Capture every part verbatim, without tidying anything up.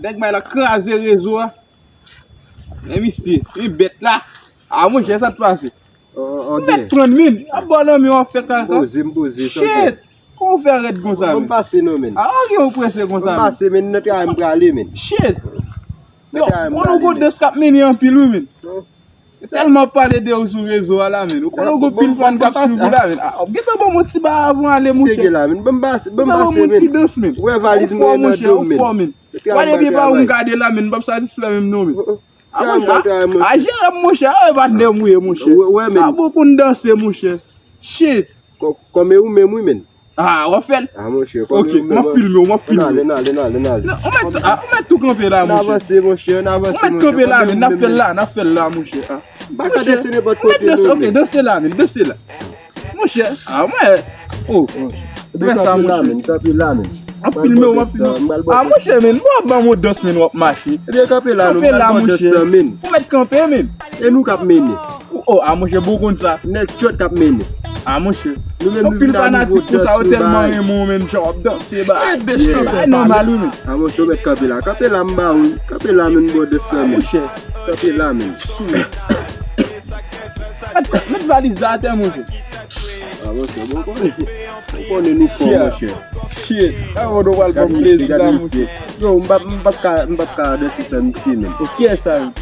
Nèg may la kraze rezo a. Men misye, li bèt la. A, monchè, sa t pase? Ou mèt pran min. Ap ba w nan men w ap fè kaka. M poze, m poze, sa w gen? Shit! Kòman w fè rèd konsa, men? Ban m pase non, men. A, ok, ou prese konsa, men. Ban m pase, men, nan travay m prale, men. Shit! Yo, konnen w gon dans k ap mennen anpil, wi, men. Tèlman ap pale de ou sou rezo a la, men. Ou konnen w gon pil fan k ap swiv ou la, men. A, gentan ban m yon ti ba avan ale, monchè. Gentan ban m yon ti dans, men. Ou wè valiz mwen nan do m, men. Gade byen pa ou m gade la, men. M p ap satisfè menm non, men. A, monchè, a, a, jere m, monchè. A, e patnè m ou ye, monchè. A, bon, konn danse, monchè. Shit. Kò-, kòm e ou menm, wi, men. A, w ap fè l? A, monchè, kòm e ou menm. Ok, m ap filme w, m ap filme w. Ann ale, ann ale, ann ale, ann ale. Non, ou mèt, a, ou mèt tou kanpe la, monchè. Ann avanse, monchè, ann avanse, monchè. Ou mèt kanpe la, men. N ap fè l la, n ap fè l la, monchè. A. M pa ka danse nenpòt kote, non, men. Ok, danse la, men, danse la. Monchè, a, mwen. Oh, monchè. Fè sa, monchè. M ap filme w, m ap filme w. A, monchè, men, bon, ban m yon dans, men, w ap mache. Ebyen, kanpe la, non, m pral ba w dans lan, men. Ou mèt kanpe, men. E nou k ap mennen. Oh, a, monchè, bon konn sa. Nèg tchòt k ap mennen. A, monchè. Nou menm, nou vin a nivo dans nou bay. Tèlman renmen w, men, jan w ap danse, ba. Ay, nòmal, wi, men. A, monchè, ou mèt kanpe la. Kanpe la, m ba ou. Kanpe la, men, m ba w dans lan, men. Kanpe la, men. Met, met valiz la atè, monchè. A, monchè, bon, konnen, bon, konnen nou fò, monchè. Shit. Gade misye, gade misye. Yo, m p ap, m p ap ka, m p ap ka danse san misye, men. Kiyès sa, men?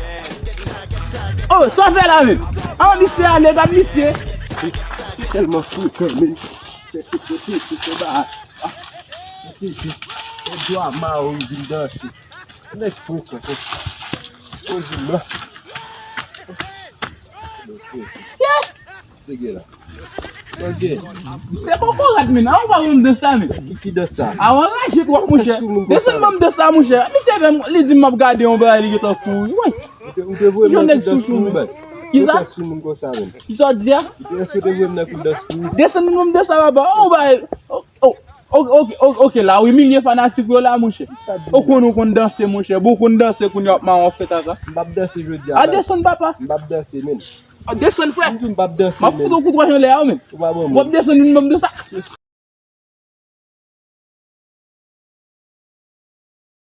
Oh, sa w fè la, men? A, misye ale, gade misye. Tèlman frekan, men. Fè tout kote, tout anba. Fè dwa ma ou vin danse. Nèg frekan, frekan. Poze m la. Sege la. Ok. Se bon korèk, men. A, ou pa wè m dans sa, men. Ki, ki dans sa? A, w anraje twòp, monchè. Desann ban m dans sa, monchè. Misye fè m, li di m m ap gade yon bagay, li gentan kouri. Woy. Ou te, ou te voye m nan kou dans pou ou, men. Kisa? Ou te sou moun konsa, men. Kisa w di a? Ou te, èske ou te voye m nan kou dans pou ou? Desann ban m dans sa, papa. Oh, bagay. Oh, oh. Ok, ok, ok, ok, la, w imilye fanatik yo la, monchè. Ou konn, ou konn danse, monchè. Bon, ou konn danse, kounye a w ap mawon fè kaka. M p ap danse jodi a, a, desann, papa. M p ap danse, men. A, desann, frè. M di w m p ap danse, men. M ap fout yon kout wòch anlè a, men. Ou pa ban mwen. W ap desann, vin ban m dans sa.